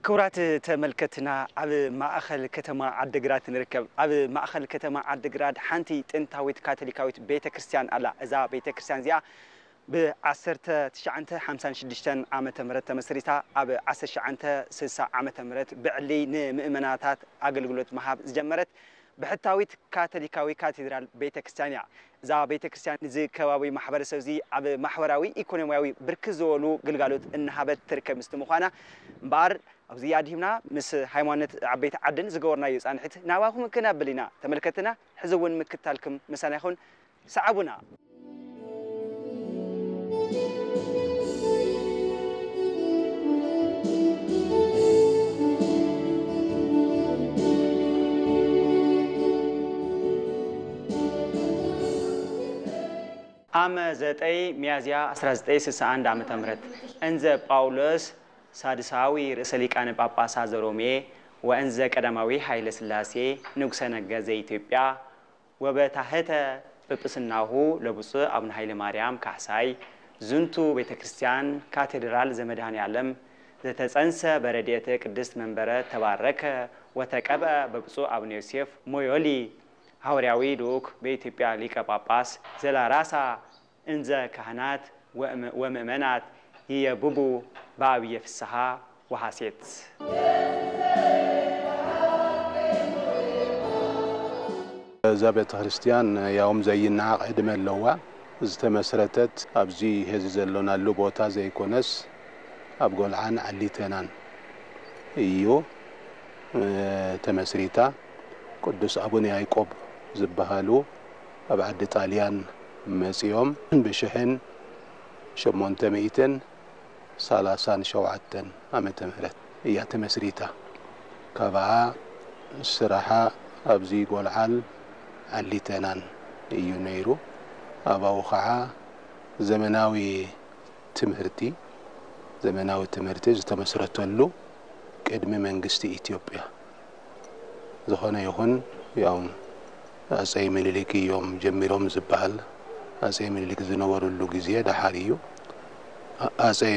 ክቡራት ተመልከትና፣ ኣብ ማእኸል ከተማ ዓድግራት ንርከብ። ኣብ ማእኸል ከተማ ዓድግራት ሓንቲ ጥንታዊት ካቶሊካዊት ቤተ ክርስቲያን ኣላ። እዛ ቤተ ክርስቲያን እዚኣ ብ1956 ዓመተ ምህረት ተመስሪታ፣ ኣብ 1960 ዓመተ ምህረት ብዕሊ ንምእመናታት ኣገልግሎት ምሃብ ዝጀመረት ብሕታዊት ካቶሊካዊ ካቴድራል ቤተ ክርስቲያን እያ። እዛ ቤተ ክርስቲያን ንዚ ከባቢ ማሕበረሰብ እዚ ኣብ ማሕበራዊ ኢኮኖሚያዊ ብርክት ዝበሉ ግልጋሎት እናሃበት ትርከብ ምስቲ ምዃና እምበኣር፣ ኣብዚ ኣድሂብና ምስ ሃይማኖት ዓበይቲ ዓድን ዝገበርናዮ ጻንሒት ናባኹም ክነብል ኢና። ተመልከትና፣ ሕዚ እውን ምክታልኩም ምሳና ይኹን። ሰዓቡና። ኣመ ዘጠይ ሚያዝያ 1961 ዓመተ ምህረት እንዘ ጳውሎስ ሳድሳዊ ርእሰ ሊቃነ ጳጳሳት ዘሮሜ ወእንዘ ቀዳማዊ ኃይለ ሥላሴ ንጉሠ ነገሥት ዘኢትዮጵያ ወበታህተ ጵጵስናሁ ለብፁዕ አቡነ ኃይለ ማርያም ካሕሳይ ዝንቱ ቤተ ክርስቲያን ካቴድራል ዘመድኃኔ ዓለም ዘተጸንሰ በረድኤተ ቅድስት መንበረ ተባረከ ወተቀብአ በብፁዕ አቡነ ዮሴፍ ሞዮሊ ሐዋርያዊ ልኡክ በኢትዮጵያ ሊቀ ጳጳስ ዘላራሳ እንዘ ካህናት ወእመ-፣ ወምእመናት ይየብቡ በአብየ ፍስሐ ወሐሴት። እዛ ቤተ ክርስቲያን ያውም ዘይነዓቕ ዕድመ ኣለዋ። ዝተመስረተት ኣብዚ ሄዚ ዘሎናሉ ቦታ ዘይኮነስ ኣብ ጎልዓን ዓሊተናን እዩ፣ እ፣ ተመስሪታ። ቅዱስ ኣቡነ ያዕቆብ ዝበሃሉ ኣብ ዓዲ ጣልያን መጺኦም ብሽሕን ሸሞንተ ሚእትን ሰላሳን ሸውዓተን ዓመተ ምህረት እያ ተመስሪታ። ካብኣ ስራሓ ኣብዚ ጎልዓን ዓሊተናን እዩ ነይሩ። ኣባኡ ኸዓ ዘመናዊ ትምህርቲ፣ ዘመናዊ ትምህርቲ ዝተመስረተሉ ቅድሚ መንግስቲ ኢትዮጵያ። ዝኾነ ይኹን፣ ያው ኣፀይ ምኒልክ እዮም ጀሚሮም ዝበሃል። ኣፀይ ምኒልክ ዝነበሩሉ ግዜ ደሓር እዩ። ኣ-፣ ኣፀይ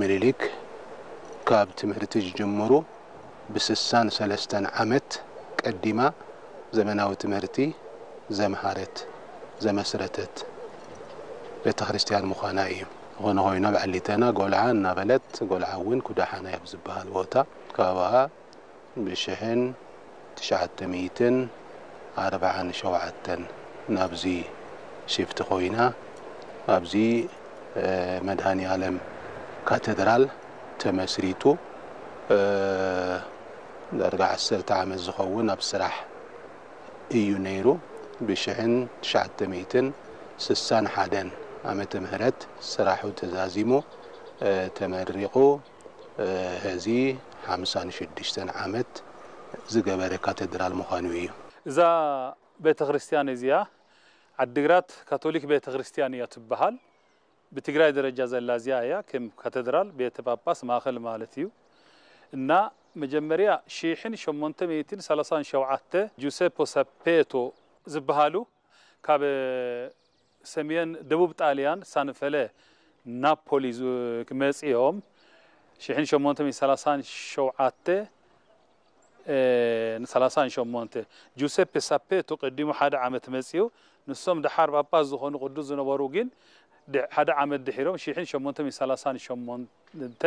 ምኒልክ ካብ ትምህርቲ ዝጅምሩ ብስሳን ሰለስተን ዓመት ቀዲማ ዘመናዊ ትምህርቲ ዘምሃረት፣ ዘመስረተት ቤተ ክርስቲያን ምዃና እዩ። ዝኾነ ኮይኑ ኣብ ዓሊተና ጎልዓ እናበለት፣ ጎልዓ እውን ኩዳሓና ኣብ ዝበሃል ቦታ ከባብኣ ብሽሕን ትሽዓተ ሚእትን ኣርብዓን ሸውዓተን ናብዚ ሽፍቲ ኮይና ኣብዚ፣ እ፣ መድሃኔ ዓለም ካቴድራል ተመስሪቱ፣ እ፣ ዳርጋ ዓሰርተ ዓመት ዝኸውን ኣብ ስራሕ እዩ ነይሩ። ብሽሕን ትሽዓተ ሚእትን ስሳን ሓደን ዓመተ ምህረት ስራሑ ተዛዚሙ፣ እ፣ ተመሪቑ፣ እ፣ ሕዚ ሓምሳን ሽዱሽተን ዓመት ዝገበረ ካቴድራል ምዃኑ እዩ። እዛ ቤተ ክርስቲያን እዚኣ ዓዲግራት ካቶሊክ ቤተ ክርስቲያን እያ ትበሃል። ብትግራይ ደረጃ ዘላ እዚኣ እያ፣ ከም ካቴድራል ቤተ ጳጳስ ማእኸል ማለት እዩ። እና መጀመርያ ሽሕን ሸሞንተ ሚእትን ሰላሳን ሸውዓተ ጁሴፖ ሳፔቶ ዝበሃሉ ካብ ሰሜን ደቡብ ጣልያን ሳንፈለ ናፖሊ ዝ-፣ መጺኦም ሽሕን ሸሞንተ ሚእትን ሰላሳን ሸውዓተ፣ እ፣ ሰላሳን ሸሞንተ ጁሴፔ ሳፔቶ ቀዲሙ ሓደ ዓመት መጺኡ። ንሶም ደሓር ጳጳስ ዝኾኑ ቅዱስ ዝነበሩ ግን ድ-፣ ሓደ ዓመት ድሒሮም ሽሕን ሸሞንተ ሚእትን ሰላሳን ሸሞንተ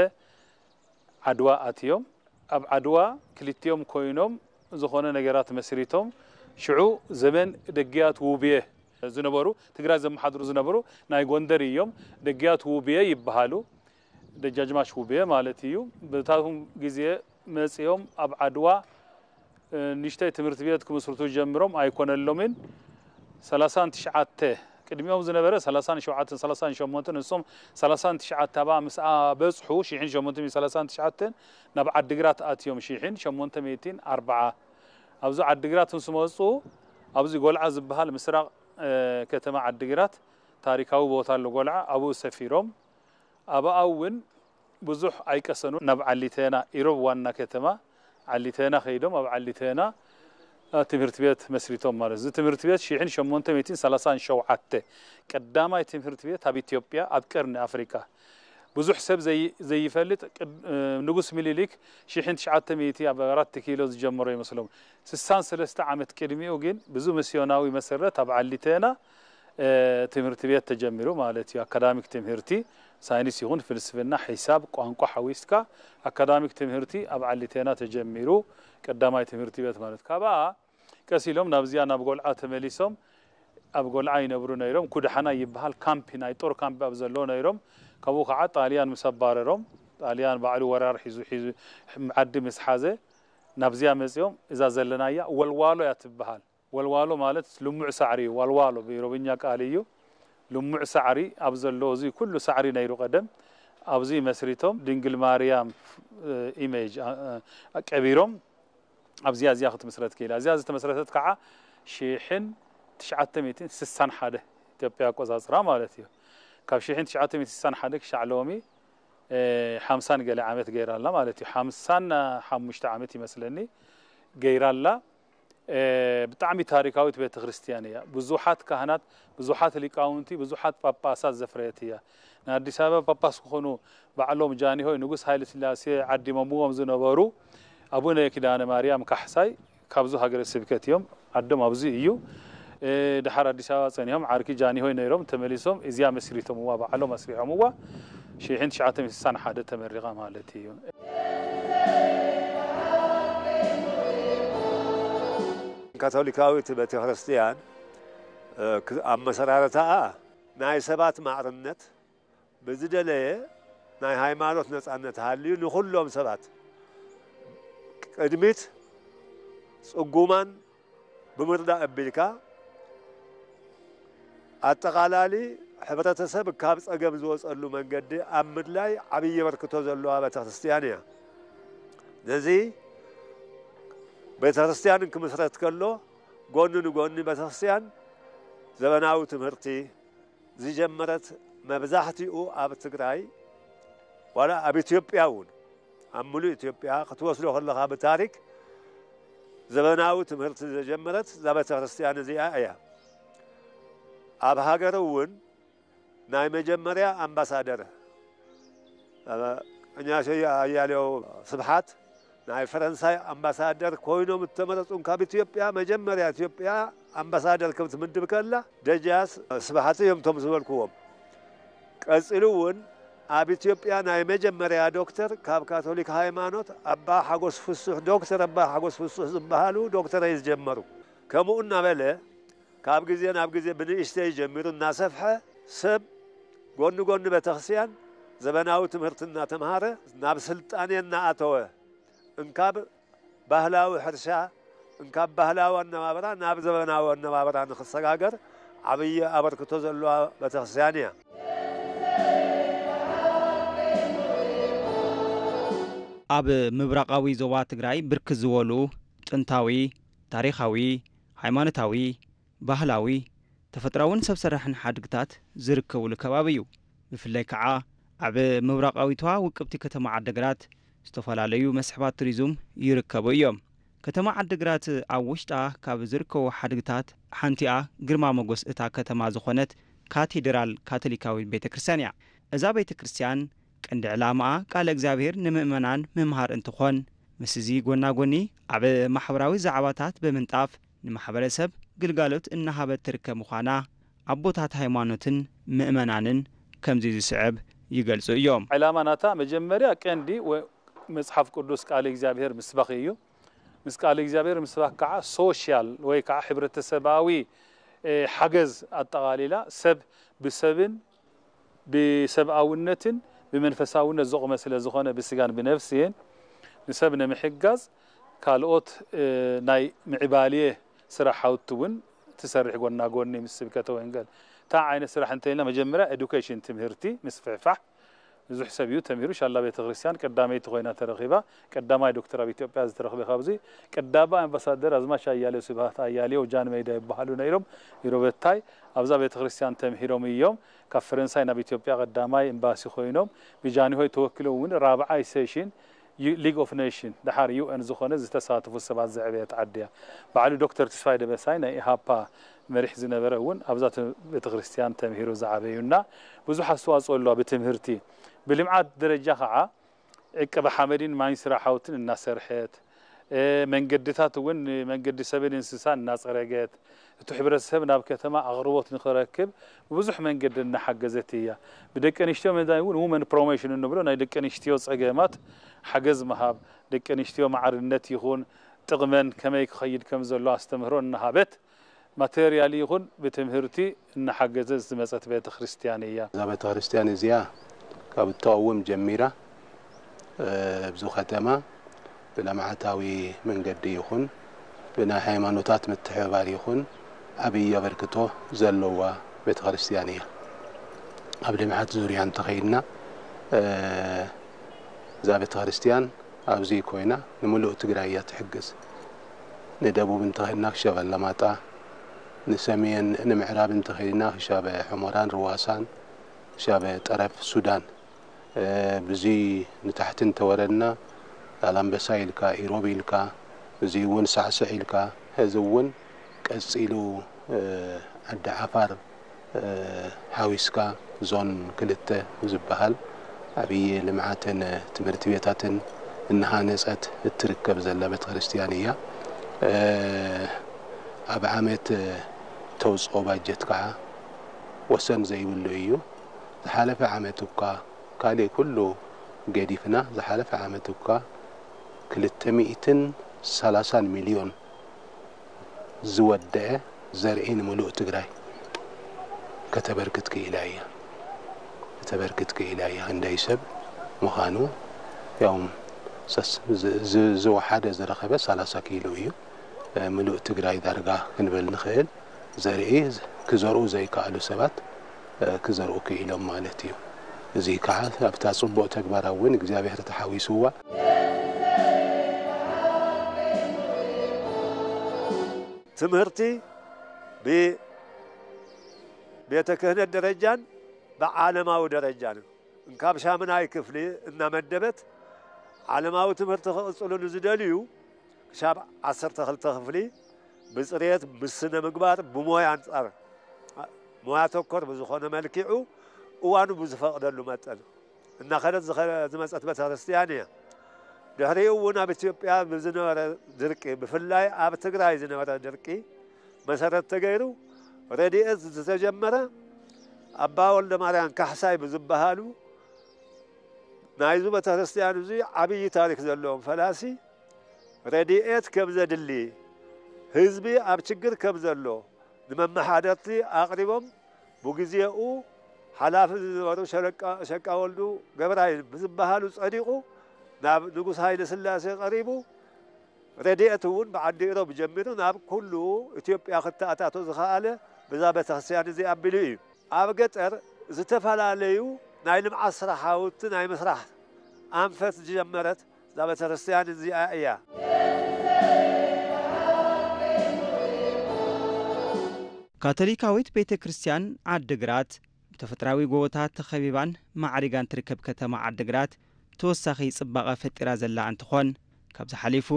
ዓድዋ ኣትዮም። ኣብ ዓድዋ ክልቲኦም ኮይኖም ዝኾነ ነገራት መስሪቶም። ሽዑ ዘመን ደግያት ውብየ ዝነበሩ፣ ትግራይ ዘመሓድሩ ዝነበሩ ናይ ጎንደር እዮም። ደግያት ውብየ ይበሃሉ። ደጃዝማች ውብየ ማለት እዩ። በታኹም ግዜ መጺኦም ኣብ ዓድዋ፣ እ፣ ንእሽተይ ትምህርቲ ቤት ክምስርቱ ጀምሮም ኣይኮነሎምን። ሰላሳን ትሽዓተ ቅድሚኦም ዝነበረ ሰላሳን ሸውዓተን ሰላሳን ሸሞንተን፣ ንሶም ሰላሳን ትሽዓተ ኣብኣ ምስ ኣ-፣ በጽሑ፣ ሽሕን ሸሞንተ ሚእትን ሰላሳን ትሽዓተን ናብ ዓዲግራት ኣትዮም፣ ሽሕን ሸሞንተ ሚእትን ኣርብዓ። ኣብዚ ዓዲግራት ምስ መጹ፣ ኣብዚ ጎልዓ ዝበሃል ምስራቕ፣ እ፣ ከተማ ዓዲግራት ታሪካዊ ቦታ ኣሎ ጎልዓ፣ ኣብኡ ሰፊሮም። ኣብኣ እውን ብዙሕ ኣይቀሰኑ። ናብ ዓሊተና፣ ኢሮብ ዋና ከተማ ዓሊተና ከይዶም፣ ኣብ ዓሊተና፣ እ፣ ትምህርቲ ቤት መስሪቶም ማለት እዩ። እዚ ትምህርቲ ቤት ሽሕን ሸሞንተ ሚእትን ሰላሳን ሸውዓተ ቀዳማይ ትምህርቲ ቤት ኣብ ኢትዮጵያ፣ ኣብ ቀርኒ ኣፍሪቃ። ብዙሕ ሰብ ዘይፈልጥ ንጉስ ሚኒሊክ ሽሕን ትሽዓተ ሚእቲ ኣብ ኣራት ኪሎ ዝጀመሮ ይመስሎም። ስሳን ሰለስተ ዓመት ቅድሚኡ ግን ብዙ ምስዮናዊ መሰረት ኣብ ዓሊቴና ትምህርቲ ቤት ተጀሚሩ ማለት እዩ። ኣካዳሚክ ትምህርቲ ሳይንስ ይኹን ፍልስፍና፣ ሒሳብ፣ ቋንቋ ሓዊስካ ኣካዳሚክ ትምህርቲ ኣብ ዓሊቴና ተጀሚሩ። ቀዳማይ ትምህርቲ ቤት ማለት ካብኣ ቀስ ኢሎም ናብዚኣ ናብ ጎልዓ ተመሊሶም ኣብ ጎልዓ ይነብሩ ነይሮም። ኩድሓና ይበሃል ካምፕ ናይ ጦር ካምፕ ኣብ ዘለዎ ነይሮም። ካብኡ ከዓ ጣልያን ምስ ኣባረሮም፣ ጣልያን ባዕሉ ወራር ሒዙ ሒዙ ዓዲ ምስ ሓዘ ናብዚኣ መፂኦም። እዛ ዘለናያ ወልዋሎ እያ ትበሃል። ወልዋሎ ማለት ልሙዕ ሳዕሪ እዩ። ዋልዋሎ ብኢሮብኛ ቃል እዩ። ልሙዕ ሳዕሪ ኣብ ዘሎ እዚ ኩሉ ሳዕሪ ነይሩ ቀደም ኣብዚ መስሪቶም ድንግል ማርያም ኢሜጅ ቀቢሮም ኣብዚኣ እዚኣ ክትምስረት ክኢላ። እዚኣ ዝተመስረተት ከዓ ሽሕን ትሽዓተ ሚእትን ስሳን ሓደ ኢትዮጵያ ኣቆፃፅራ ማለት እዩ። ካብ ሽሕን ትሽዓተ ሚእትን ስሳን ሓደ ክሻዕ ሎሚ ሓምሳን ገለ ዓመት ገይራላ ማለት እዩ። ሓምሳን ሓሙሽተ ዓመት ይመስለኒ ገይራላ። ብጣዕሚ ታሪካዊት ቤተክርስትያን እያ። ብዙሓት ካህናት፣ ብዙሓት ሊቃውንቲ፣ ብዙሓት ጳጳሳት ዘፍረየት እያ። ንኣዲስ ኣበባ ጳጳስ ክኾኑ ባዕሎም ጃንሆይ ንጉስ ሃይለ ስላሴ ዓዲሞምዎም ዝነበሩ ኣቡነ ኪዳነ ማርያም ካሕሳይ ካብዙ ሃገረ ስብከት እዮም። ዓዶም ኣብዚ እዩ። ድሓር ኣዲስ ኣበባ ፀኒሖም ዓርኪ ጃንሆይ ነይሮም ተመሊሶም እዚኣ መስሪቶምዋ ባዕሎም ኣስሪሖምዋ። ሽሕን ትሽዓተ ሚእትን ስሳን ሓደ ተመሪቓ ማለት እዩ። ካቶሊካዊት ቤተክርስትያን ኣብ መሰራረታኣ ናይ ሰባት ማዕርነት ብዝደለየ ናይ ሃይማኖት ነፃነት ሃልዩ ንኹሎም ሰባት ቅድሚት ፅጉማን ብምርዳእ ኣቢልካ ኣጠቓላሊ ሕብረተሰብ ካብ ፀገም ዝወፀሉ መንገዲ ኣብ ምድላይ ዓብዪ ኣበርክቶ ዘለዋ ቤተክርስትያን እያ። ነዚ ቤተክርስትያን ክምስረት ከሎ ጎኒ ንጎኒ ቤተክርስትያን ዘበናዊ ትምህርቲ ዝጀመረት መብዛሕትኡ ኣብ ትግራይ ዋላ ኣብ ኢትዮጵያ እውን ኣብ ሙሉእ ኢትዮጵያ ክትወስዶ ከለኻ ብታሪክ ዘበናዊ ትምህርቲ ዝጀመረት እዛ ቤተክርስትያን እዚኣ እያ። ኣብ ሃገር እውን ናይ መጀመርያ ኣምባሳደር እኛሸ ኣያሌው ስብሓት ናይ ፈረንሳይ ኣምባሳደር ኮይኖም እተመረፁን ካብ ኢትዮጵያ መጀመርያ ኢትዮጵያ ኣምባሳደር ከም ትምድብ ከላ ደጃስ ስብሓት እዮም እቶም ዝበልክዎም። ቀፂሉ እውን ኣብ ኢትዮጵያ ናይ መጀመርያ ዶክተር ካብ ካቶሊክ ሃይማኖት ኣባ ሓጎስ ፍሱሕ ዶክተር ኣባ ሓጎስ ፍሱሕ ዝበሃሉ ዶክተረይ ዝጀመሩ። ከምኡ እናበለ ካብ ግዜ ናብ ግዜ ብንእሽተይ ጀሚሩ እናሰፍሐ ሰብ ጎኒ ጎኒ ቤተክርስትያን ዘበናዊ ትምህርቲ እናተምሃረ ናብ ስልጣኔ እናኣተወ እንካብ ባህላዊ ሕርሻ እንካብ ባህላዊ ኣነባብራ ናብ ዘበናዊ ኣነባብራ ንክሰጋገር ዓብዪ ኣበርክቶ ዘለዋ ቤተክርስትያን እያ። ኣብ ምብራቓዊ ዞባ ትግራይ ብርክት ዝበሉ ጥንታዊ፣ ታሪኻዊ፣ ሃይማኖታዊ፣ ባህላዊ፣ ተፈጥሮኣውን ሰብ ሰራሕን ሓድግታት ዝርከብሉ ከባቢ እዩ። ብፍላይ ከዓ ኣብ ምብራቓዊቷ ውቅብቲ ከተማ ዓድግራት ዝተፈላለዩ መስሕባት ቱሪዝም ይርከቡ እዮም። ከተማ ዓድግራት ኣብ ውሽጣ ካብ ዝርከቡ ሓድግታት ሓንቲኣ ግርማ ሞገስ እታ ከተማ ዝኾነት ካቴድራል ካቶሊካዊት ቤተ ክርስቲያን እያ። እዛ ቤተ ክርስቲያን ቀንዲ ዕላማኣ ቃለ እግዚኣብሔር ንምእመናን ምምሃር እንትኾን ምስዚ ጎና ጎኒ ኣብ ማሕበራዊ ዛዕባታት ብምንጣፍ ንማሕበረሰብ ግልጋሎት እናሃበት ትርከብ ምዃና ኣቦታት ሃይማኖትን ምእመናንን ከምዚ ዝስዕብ ይገልጹ እዮም። ዕላማ ናታ መጀመርያ ቀንዲ መጽሓፍ ቅዱስ ቃል እግዚኣብሔር ምስባኽ እዩ። ምስ ቃል እግዚኣብሔር ምስባኽ ከዓ ሶሻል ወይ ከዓ ሕብረተሰባዊ ሓገዝ ኣጠቓሊላ ሰብ ብሰብን ብሰብኣውነትን ብመንፈሳውነት ዘቑመ ስለ ዝኾነ ብስጋን ብነፍስን ንሰብ ንምሕጋዝ ካልኦት ናይ ምዕባልየ ስራሓውቲ እውን ትሰርሕ ጎና ጎኒ ምስ ስብከተ ወንጌል። እንታይ ዓይነት ስራሕ እንተኢልና መጀመርያ ኤዱኬሽን ትምህርቲ ምስፍሕፋሕ ብዙሕ ሰብ እዩ ተምሂሩ። ሻላ ቤተ ክርስቲያን ቀዳመይቲ ኮይና ተረኺባ። ቀዳማይ ዶክተር ኣብ ኢትዮጵያ ዝተረኽበ ካብዚ ቀዳማይ ኣምባሳደር ኣዝማች ኣያሌው ስብሃት ኣያሌው ጃን ሜዳ ይበሃሉ ነይሮም። ይሮበታይ ኣብዛ ቤተ ክርስቲያን ተምሂሮም እዮም። ካብ ፈረንሳይ ናብ ኢትዮጵያ ቀዳማይ ኤምባሲ ኮይኖም ብጃንሆይ ተወኪሎም እውን ራብዓይ ሴሽን ሊግ ኦፍ ኔሽን ደሓር ዩ ኤን ዝኾነ ዝተሳተፉ ሰባት ዘዕበየት ዓዲ እያ። ባዕሉ ዶክተር ተስፋይ ደበሳይ ናይ ኢሃፓ መሪሕ ዝነበረ እውን ኣብዛ ቤተክርስትያን ተምሂሩ ዝዓበዩና ብዙሕ ኣስተዋፅኦ ኣለዋ ብትምህርቲ ብልምዓት ደረጃ ከዓ ዕቀባ ሓመድን ማይን ስራሓውትን እናሰርሐት፣ መንገድታት እውን ንመንገዲ ሰብን እንስሳን እናፀረገት፣ እቲ ሕብረተሰብ ናብ ከተማ ኣቕርቦት ንክረክብ ብብዙሕ መንገዲ እናሓገዘት እያ። ብደቂ ኣንስትዮ መዳይ እውን ውመን ፕሮሞሽን እንብሎ ናይ ደቂ ኣንስትዮ ፀገማት ሓገዝ ምሃብ፣ ደቂ ኣንስትዮ ማዕርነት ይኹን ጥቕመን ከመይ ክኸይድ ከም ዘሎ ኣስተምህሮ እናሃበት፣ ማቴርያል ይኹን ብትምህርቲ እናሓገዘት ዝመፀት ቤተ ክርስቲያን እያ። እዛ ቤተ ክርስቲያን እዚኣ ካብ እትቐውም ጀሚራ ኣብዚ ከተማ ብልምዓታዊ መንገዲ ይኹን ብናይ ሃይማኖታት ምትሕብባር ይኹን ዓብዪ ኣበርክቶ ዘለዋ ቤተ ክርስቲያን እያ። ኣብ ልምዓት ዙርያ እንተኸይድና እዛ ቤተ ክርስቲያን ኣብዚ ኮይና ንምሉእ ትግራይ እያ ትሕግዝ። ንደቡብ እንተኸይድና ክሻብ ኣለማጣ፣ ንሰሜን ንምዕራብ እንተኸይድና ክሻብ ሑመራን ርዋሳን፣ ክሻብ ጠረፍ ሱዳን፣ ብዙይ ንታሕቲ እንተወረድና ዛላምበሳ ኢልካ፣ ኢሮብ ኢልካ፣ እዙይ እውን ሳዕስዕ ኢልካ፣ ሕዚ እውን ቀፂሉ ዓዲ ዓፋር ሓዊስካ ዞን ክልተ ዝበሃል ዓብዪ ልምዓትን ትምህርቲ ቤታትን እናሃነፀት እትርከብ ዘላ ቤተ ክርስቲያን እያ። ኣብ ዓመት ተውፅኦ ባጀት ከዓ ወሰን ዘይብሉ እዩ። ዝሓለፈ ዓመት እኳ ካልእ ኩሉ ገዲፍና ዝሓለፈ ዓመት እኳ ክልተ ሚእትን ሰላሳን ሚልዮን ዝወደአ ዘርኢ ንምሉእ ትግራይ ከተበርክት ክኢላ እያ። ከተበርክት ክኢላ እያ። ክንደይ ሰብ ምዃኑ ያው ዝወሓደ ዝረኸበ ሰላሳ ኪሎ እዩ። ምሉእ ትግራይ ዳርጋ ክንብል ንኽእል። ዘርኢ ክዘርኡ ዘይከኣሉ ሰባት ክዘርኡ ክኢሎም ማለት እዩ። እዚ ከዓ ኣብታ ፅቡቕ ተግባራ እውን እግዚኣብሔር ተሓዊስዋ። ትምህርቲ ብቤተ ክህነት ደረጃን ብዓለማዊ ደረጃን እንካብ ሻምናይ ክፍሊ እናመደበት ዓለማዊ ትምህርቲ ክቕፅሉ ንዝደልዩ ክሻብ ዓሰርተ ክልተ ክፍሊ ብፅሬት፣ ብስነ ምግባር፣ ብሞያ ኣንፃር ሞያ ተኮር ብዝኾነ መልኪዑ እዋኑ ብዝፈቕደሉ መጠን እናኸደት ዝኸ- ዝመፀት ቤተክርስትያን እያ። ድሕሪኡ እውን ኣብ ኢትዮጵያ ብዝነበረ ድርቂ፣ ብፍላይ ኣብ ትግራይ ዝነበረ ድርቂ መሰረት ተገይሩ ረድኤት ዝተጀመረ ኣባ ወልደ ማርያም ካሕሳይ ብዝበሃሉ ናይዙ ቤተክርስትያን እዚ ዓብዪ ታሪክ ዘለዎም ፈላሲ ረድኤት ከም ዘድሊ፣ ህዝቢ ኣብ ችግር ከም ዘሎ ንመመሓደርቲ ኣቕሪቦም። ብግዜኡ ሓላፊ ዝነበሩ ሸለቃ- ሸቃ ወልዱ ገብራይ ብዝበሃሉ ጸዲቑ ናብ ንጉስ ሃይለ ስላሴ ቀሪቡ። ረድኤት እውን ብዓዲ ኢሮብ ጀሚሩ ናብ ኩሉ ኢትዮጵያ ክተኣታቶ ዝኸኣለ ብዛ ቤተክርስትያን እዚ ኣቢሉ እዩ። ኣብ ገጠር ዝተፈላለዩ ናይ ልምዓት ስራሓውቲ ናይ ምስራሕ ኣንፈት ዝጀመረት እዛ ቤተክርስትያን እዚኣ እያ። ካቶሊካዊት ቤተ ክርስቲያን ዓድግራት ብተፈጥራዊ ጎቦታት ተኸቢባን ማዕሪጋን ትርከብ ከተማ ዓድግራት ተወሳኺ ጽባቐ ፈጢራ ዘላ እንትኾን ካብዚ ሓሊፉ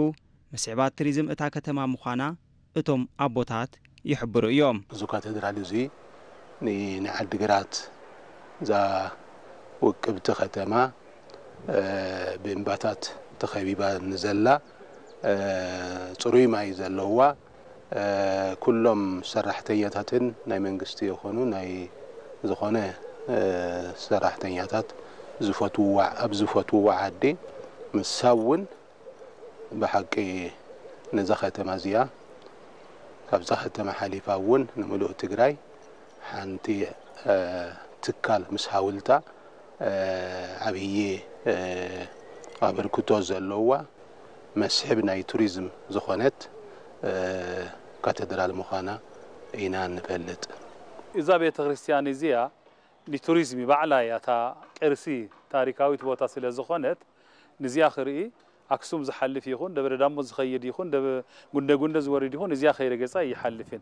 መስሕባት ቱሪዝም እታ ከተማ ምዃና እቶም ኣቦታት ይሕብሩ እዮም። እዚ ካቴድራል እዚ ንዓድግራት እዛ ውቅብቲ ከተማ ብእምባታት ተኸቢባ ንዘላ ፅሩይ ማይ ዘለዋ ኩሎም ሰራሕተኛታትን ናይ መንግስቲ ይኾኑ ናይ ዝኾነ ሰራሕተኛታት ዝፈትውዋ ኣብ ዝፈትውዋ ዓዲ ምሳ እውን ብሓቂ ነዛ ከተማ እዚኣ ካብዛ ከተማ ሓሊፋ እውን ንምሉእ ትግራይ ሓንቲ ትካል ምስ ሓውልታ ዓብዪ ኣበርክቶ ዘለዋ መስሕብ ናይ ቱሪዝም ዝኾነት ካቴድራል ምዃና ኢና ንፈልጥ። እዛ ቤተ ክርስቲያን እዚኣ ንቱሪዝም ባዕላ እያ እታ ቅርሲ ታሪካዊት ቦታ ስለ ዝኾነት ንዚኣ ክርኢ ኣክሱም ዝሓልፍ ይኹን ደብረ ዳሞ ዝኸይድ ይኹን ጉንደ ጉንደ ዝወርድ ይኹን እዚኣ ከይረገፃ ይሓልፍን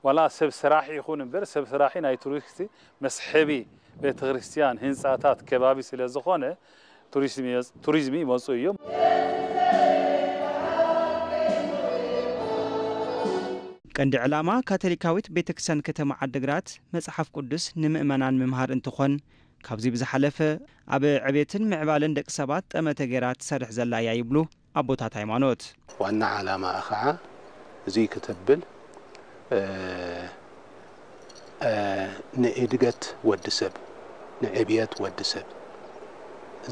ዋላ ሰብ ስራሕ ይኹን እምበር ሰብ ስራሒ ናይ ቱሪስት መስሐቢ ቤተክርስትያን ህንፃታት ከባቢ ስለ ዝኾነ ቱሪዝም ይመፁ እዮም። ቀንዲ ዕላማ ካቶሊካዊት ቤተክርስትያን ከተማ ዓድግራት መፅሓፍ ቅዱስ ንምእመናን ምምሃር እንትኾን ካብዚ ብዝሓለፈ ኣብ ዕቤትን ምዕባለን ደቂ ሰባት ጠመተ ገይራ ትሰርሕ ዘላ እያ ይብሉ ኣቦታት ሃይማኖት። ዋና ዓላማ ከዓ እዚ ክተብል ንእድገት ወዲ ሰብ ንዕብየት ወዲ ሰብ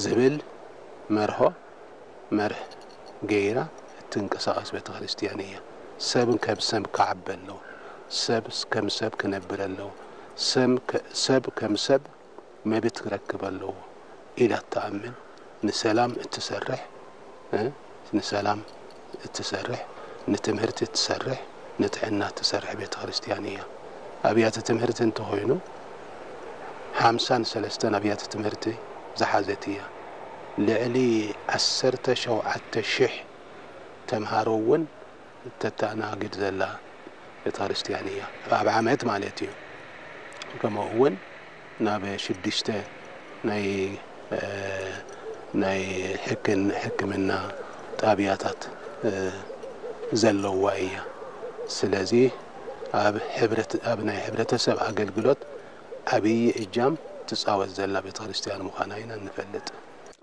ዝብል መርሆ መርህ ገይራ እትንቀሳቐስ ቤተ ክርስቲያን እያ። ሰብ ከም ሰብ ክዓቢ ኣለዎ። ሰብ ከም ሰብ ክነብር ኣለዎ። ሰብ ከም ሰብ መብት ክረክብ ኣለዎ ኢላ እትኣምን፣ ንሰላም እትሰርሕ፣ ንሰላም እትሰርሕ፣ ንትምህርቲ እትሰርሕ፣ ንጥዕና እትሰርሕ ቤተ ክርስቲያን እያ። ኣብያተ ትምህርቲ እንተኾይኑ ሓምሳን ሰለስተን ኣብያተ ትምህርቲ ዝሓዘት እያ። ልዕሊ ዓሰርተ ሸውዓተ ሽሕ ተምሃሮ እውን እተተኣናግድ ዘላ ቤተ ክርስቲያን እያ። ኣብ ዓመት ማለት እዩ። ከምኡ እውን ናብ ሽዱሽተ ናይ ናይ ሕክምና ጣብያታት ዘለዋ እያ። ስለዚ ኣብ ናይ ሕብረተሰብ ኣገልግሎት ዓብዪ እጃም ትፃወት ዘላ ቤተ ክርስቲያን ምዃና ኢና እንፈልጥ።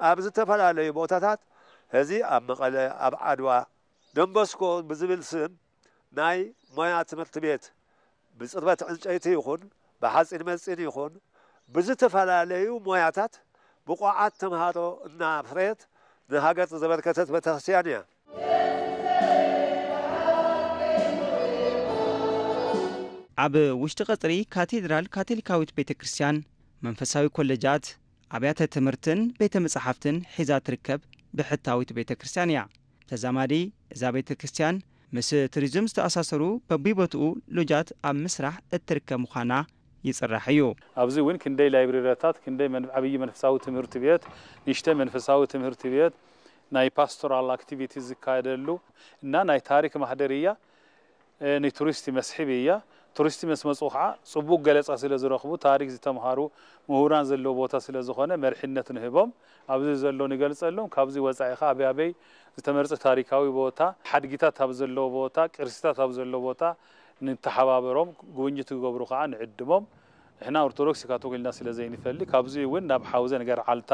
ኣብ ዝተፈላለዩ ቦታታት ሕዚ ኣብ መቐለ፣ ኣብ ዓድዋ፣ ደንበስኮ ብዝብል ስም ናይ ሞያ ትምህርቲ ቤት ብፅርበት ዕንጨይቲ ይኹን ብሓፂን መፂን ይኹን ብዝተፈላለዩ ሞያታት ብቑዓት ተምሃሮ እናፍረየት ንሃገር ዘበርከተት ቤተክርስትያን እያ። ኣብ ውሽጢ ቀፅሪ ካቴድራል ካቶሊካዊት ቤተ ክርስቲያን መንፈሳዊ ኮለጃት ኣብያተ ትምህርትን ቤተ መጻሕፍትን ሒዛ ትርከብ ብሕታዊት ቤተ ክርስቲያን እያ። ተዛማዲ እዛ ቤተ ክርስቲያን ምስ ቱሪዝም ዝተኣሳሰሩ በቢቦትኡ ሎጃት ኣብ ምስራሕ እትርከብ ምዃና ይጽራሕ እዩ። ኣብዚ እውን ክንደይ ላይብረሪታት፣ ክንደይ ዓብዪ መንፈሳዊ ትምህርቲ ቤት፣ ንእሽተ መንፈሳዊ ትምህርቲ ቤት፣ ናይ ፓስቶራል ኣክቲቪቲ ዝካየደሉ እና ናይ ታሪክ ማህደር እያ። ንቱሪስት መስሕብ እያ። ቱሪስት ምስ መፁ ከዓ ፅቡቅ ገለፃ ስለ ዝረኽቡ ታሪክ ዝተምሃሩ ምሁራን ዘለዎ ቦታ ስለ ዝኾነ መርሒነት ንህቦም ኣብዚ ዘሎ ንገልፀሎም። ካብዚ ወፃኢ ከዓ ኣበይ ኣበይ ዝተመርፀ ታሪካዊ ቦታ ሓድጊታት ኣብ ዘለዎ ቦታ ቅርስታት ኣብ ዘለዎ ቦታ ንተሓባበሮም ጉብኝት ክገብሩ ከዓ ንዕድሞም። ንሕና ኦርቶዶክስ ካቶሊክ ኢልና ስለ ዘይንፈሊ ካብዚ እውን ናብ ሓውዘን ገርዓልታ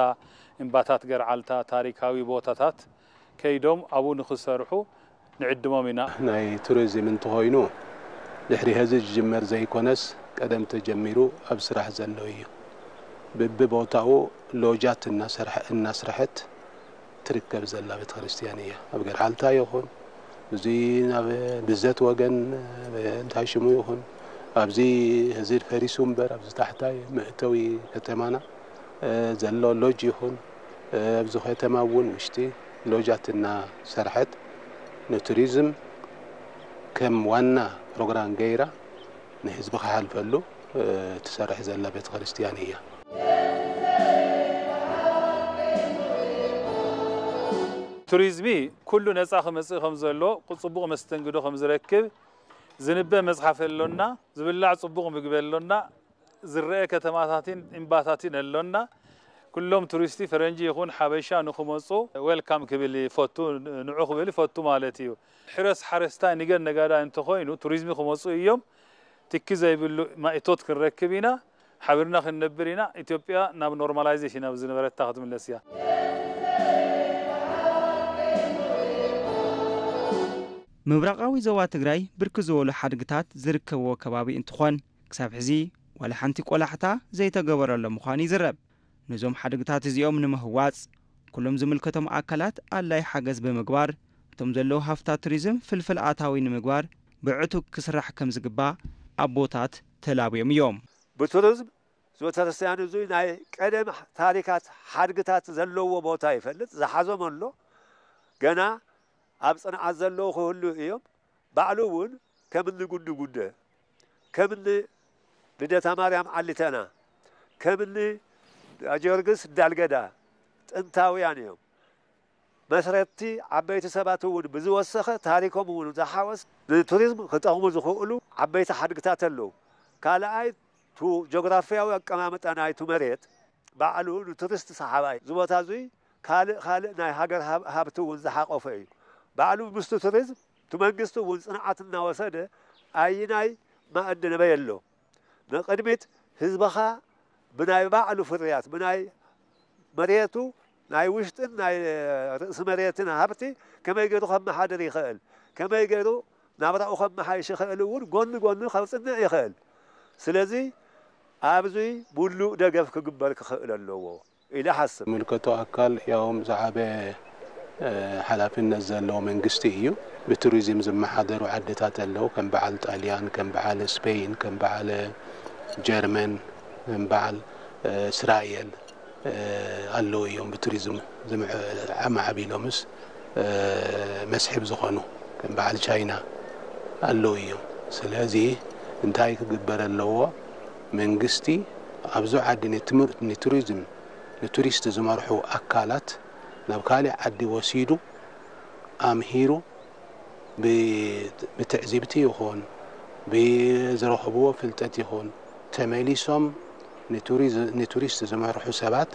እምባታት ገርዓልታ ታሪካዊ ቦታታት ከይዶም ኣብኡ ንኽሰርሑ ንዕድሞም ኢና። ናይ ቱሪዝም እንተኾይኑ ድሕሪ ሐዚ ዝጅመር ዘይኮነስ ቀደም ተጀሚሩ ኣብ ስራሕ ዘሎ እዩ። ብብቦታኡ ሎጃት እናሰርሐ እናስረሐት ትርከብ ዘላ ቤተክርስትያን እያ። ኣብ ገርዓልታ ይኹን እዚ ናብ ብዘት ወገን እንታይ ሽሙ ይኹን ኣብዚ ሕዚ ፈሪሱ እምበር ኣብዚ ታሕታይ መእተዊ ከተማና ዘሎ ሎጅ ይኹን ኣብዚ ከተማ እውን ውሽጢ ሎጃት እናሰርሐት ንቱሪዝም ከም ዋና ፕሮግራም ገይራ ንህዝቢ ክሓልፈሉ ትሰርሕ ዘላ ቤተክርስትያን እያ። ቱሪዝሚ ኩሉ ነፃ ክመፅእ ከም ዘሎ ፅቡቕ መስተንግዶ ከም ዝረክብ ዝንበብ መፅሓፍ ኣሎና፣ ዝብላዕ ፅቡቕ ምግቢ ኣሎና፣ ዝረአ ከተማታትን እምባታትን ኣሎና። ኩሎም ቱሪስቲ ፈረንጂ ይኹን ሓበሻ ንክመፁ ዌልካም ክብል ይፈቱ፣ ንዑ ክብል ይፈቱ ማለት እዩ። ሕረስ ሓረስታይ ንገድ ነጋዳይ እንተኾይኑ ቱሪዝሚ ክመፁ እዮም። ትኪ ዘይብሉ ማእቶት ክንረክብ ኢና። ሓቢርና ክንነብር ኢና። ኢትዮጵያ ናብ ኖርማላይዜሽን ናብ ዝነበረታ ክትምለስ እያ። ምብራቓዊ ዞባ ትግራይ ብርክት ዝበሉ ሓድግታት ዝርከብዎ ከባቢ እንትኾን ክሳብ ሕዚ ዋላ ሓንቲ ቆላሕታ ዘይተገበረሉ ምዃኑ ይዝረብ። ነዞም ሓድግታት እዚኦም ንምህዋፅ ኩሎም ዝምልከቶም ኣካላት ኣድላይ ሓገዝ ብምግባር እቶም ዘለዉ ሃፍታት ቱሪዝም ፍልፍል ኣታዊ ንምግባር ብዕቱብ ክስራሕ ከምዝግባእ ኣቦታት ተላብዮም እዮም። ብቱሪዝም ቤተክርስትያን እዙይ ናይ ቀደም ታሪካት ሓድግታት ዘለዎ ቦታ ይፈልጥ ዝሓዞም ኣሎ። ገና ኣብ ፅንዓት ዘለዉ ክህልዉ እዮም። ባዕሉ እውን ከም እኒ ጉንዲ ጉንደ፣ ከም እኒ ልደታ ማርያም ዓሊተና፣ ከም እኒ ጊዮርጊስ እንዳልገዳ ጥንታውያን እዮም። መስረትቲ ዓበይቲ ሰባት እውን ብዝወሰኸ ታሪኮም እውን ዝሓወስ ንቱሪዝም ክጠቕሙ ዝኽእሉ ዓበይቲ ሓድግታት ኣለዉ። ካልኣይ ቱ ጆግራፊያዊ ኣቀማምጣ ናይቱ መሬት ባዕሉ ንቱሪስት ሰሓባይ እዚ ቦታ እዙይ ካልእ ካልእ ናይ ሃገር ሃብ- ሃብቲ እውን ዝሓቆፈ እዩ። ባዕሉ ምስቲ ቱሪዝም እቲ መንግስቲ እውን ፅንዓት እናወሰደ ኣይናይ ማእዲ ነበይ ኣሎ ንቅድሚት ህዝብኻ ብናይ ባዕሉ ፍርያት፣ ብናይ መሬቱ ናይ ውሽጥን ናይ ርእሲ መሬትን ሃብቲ ከመይ ገይሩ ከመሓድር ይኽእል፣ ከመይ ገይሩ ናብራኡ ከመሓይሽ ይኽእል እውን ጎኒ ጎኒ ከጽንዕ ይኽእል። ስለዚ ኣብዚ ሙሉእ ደገፍ ክግበር ክኽእል ኣለዎ ኢለ ሓስብ። ዝምልከቶ ኣካል ያውም ዝዓበ ሓላፍነት ዘለዎ መንግስቲ እዩ። ብቱሪዝም ዝመሓደሩ ዓድታት ኣለዉ፣ ከም በዓል ጣልያን፣ ከም በዓል ስፔይን፣ ከም በዓል ጀርመን፣ ከም በዓል እስራኤል ኣለዉ እዮም። ብቱሪዝም ኣማዕቢሎምስ መስሕብ ዝኾኑ ከም በዓል ቻይና ኣለዉ እዮም። ስለዚ እንታይ ክግበር ኣለዎ? መንግስቲ ኣብዚ ዓዲ ንቱሪዝም ንቱሪስት ዝመርሑ ኣካላት ናብ ካልእ ዓዲ ወሲዱ ኣምሂሩ ብትዕዝብቲ ይኹን ብዝረኽብዎ ፍልጠት ይኹን ተመሊሶም ንቱሪስት ዝመርሑ ሰባት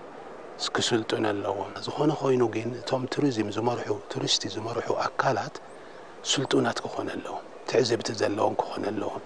ክስልጡን ኣለዎም። ዝኾነ ኮይኑ ግን እቶም ቱሪዝም ዝመርሑ ቱሪስት ዝመርሑ ኣካላት ስልጡናት ክኾኑ ኣለዎም፣ ትዕዝብቲ ዘለዎም ክኾኑ ኣለዎም።